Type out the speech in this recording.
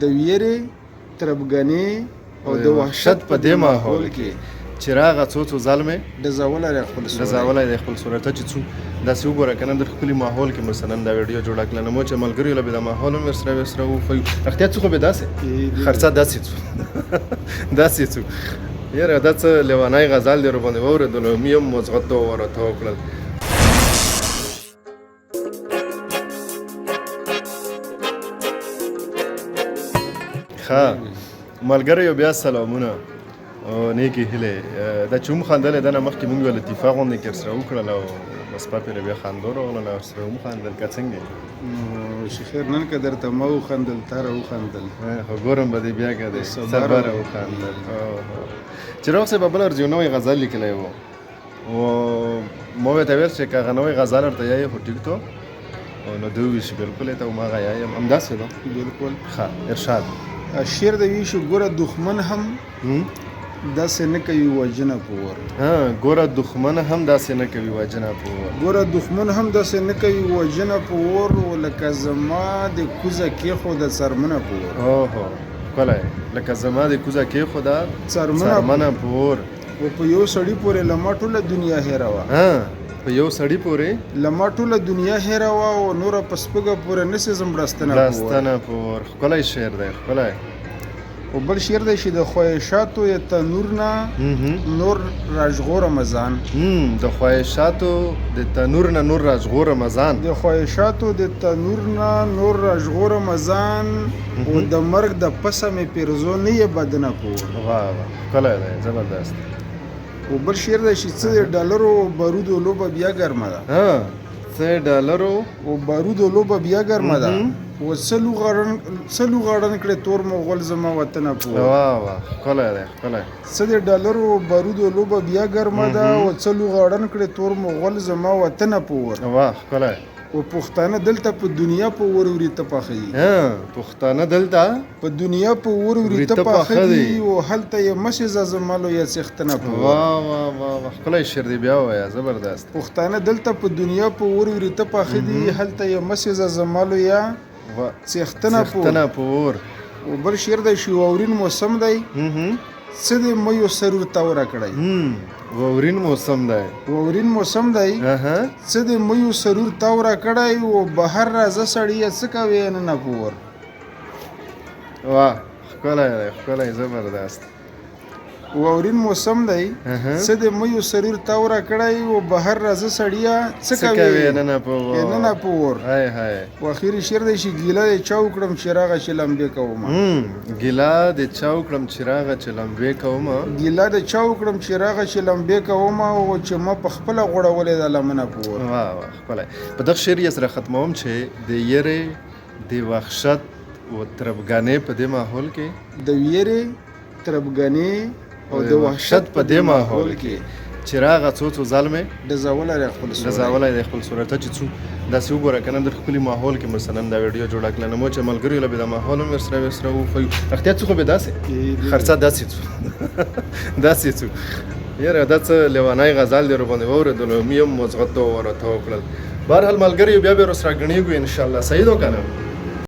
د ویرې، تربګنې او د وحشت په دې ماحول کې چې راغه څو څو ځل مې ډزولی دی خپل سوری. ډزولی دی خپل سوری. ته چې څو داسې وګوره که نه د ښکلي ماحول کې مو سره نن دا ویډیو جوړه کړله، نو مو چې ملګریو له به دا ماحول هم ورسره وښیو. رښتیا څه خو به داسې خرڅه داسې څو داسې څو یاره دا څه لیونی غزل دی ورباندې واورېدلو، مې هم مزغتو ورته وکړل. ښه ملګریو بیا سلامونه او نیکې هیلې. دا چې هم خندلې دا نه مخکې مونږ یوه لطیفه غوندې کې ورسره وکړله او بس پاتې بیا خندو راغلله ورسره هم خندل که څنګه؟ نو چې خیر نن که درته ما وخندل تا را وخندل، خو ګورم به دې بیا که دې سبا را وخندل. چراغ صاحب بله ورځ یو نوی غزل لیکلی و او ما ورته ویل چې که هغه نوی غزل ورته یایې خو ټیک ته نو ده وویل چې بلکل ته ما هغه یایم همداسې ده. بلکل. ښه ارشاد. شعر د وی شو ګوره دښمن هم داسې نه کوي وژنه په ور. ګوره دښمن هم داسې نه کوي وژنه په ور. ګوره دښمن هم داسې نه کوي وژنه په ور، لکه زما د کوزه کېښوده څرمنه په ور. اوهو ښکلی، لکه زما د کوزه کېښوده څرمنه په ور. و په یو سړي پورې له ما ټوله دنیا هېره وه. په یو سړي پورې له ما ټوله دنیا هېره وه او نوره په سپږه پورې نه سېزم بړستنه په ور. بړستنه په ور. ښکلی شعر دی، ښکلی. او بل شعر دی چې د خواهشاتو د تنور نه نور راژغورمه ځان. د خواهشاتو د تنور نه نور راژغورمه ځان. د خواهشاتو د تنور نه نور راژغورمه ځان او د مرګ د پسه مې پیرزو نه یې بدنه په ور. واه واه ښکلی دی، زبردست. او بل شعر دی چې څه د ډالرو او بارودو لوبه بیا ګرمه ده. څه ډالرو او بارودو لوبه بیا ګرمه ده او څه لوغاړن کړې تور مغول زما وطنه په ور. واه واه ښکلی دی، ښکلی. څه د ډالرو او بارودو لوبه بیا ګرمه ده او څه لوغاړن کړې تور مغول زما وطنه په ور. واه ښکلی. او پښتانه دلته په دنیا په ور وریته پاخه دي. پښتانه دلته په دنیا په ور وریته پاخه دي او هلته یې مه سېزه زما لویه څښتنه په ور. واه واه واه واه ښکلی شعر دی، بیا ووایه، زبردست. پښتانه دلته په دنیا په ور وریته پاخه دي، هلته یې مه سېزه زما لویه څښتنه په ور. او بل شعر دی چې واورین موسم دی، څه دې میو سرور توره کړی. واورین موسم دی. واورین موسم دی، څه دې میو سرور توره کړی او بهر راځه سړیه څه کوې ننه په ور. واه ښکلی دی، ښکلی، زبردست. واورین موسم دی، څه دې میو سرور توره کړی او بهر راځه سړیه څه کوې ننه په ور. ننه په ور. های های. او اخري شعر دی چې ګیله دې چا وکړم چې راغه چې لمبې کومه. ګیله دې چا وکړم چې راغه چې لمبې کومه. ګیله دې چا وکړم چې راغه چې لمبې کومه او چې ما په خپله غوړولې ده لمنه په ور. واه واه ښکلی. په دغه شعر یې سره ختموم چې د یرې د وحشت و تربګنې په دې ماحول کې، د ویرې تربګنې او د وحشت په دې ماحول کې چې راغه څو څو ځل مې ډزولی دی خپل سوری. ډزولی دی خپل سوری. ته چې څو داسې وګوره که نه د ښکلي ماحول کې مو سره نن دا ویډیو جوړه کړله، نو مو چې ملګریو له به دا ماحول هم ورسره وښیو. رښتیا څه خو به داسې خرڅه داسې څو داسې څو یاره دا څه لیونی غزل دی ورباندې واورېدلو، مې هم مزغتو ورته وکړل. بهرحال ملګریو بیا به ورسره ګڼېږو انشاءالله. صحیح ده که نه؟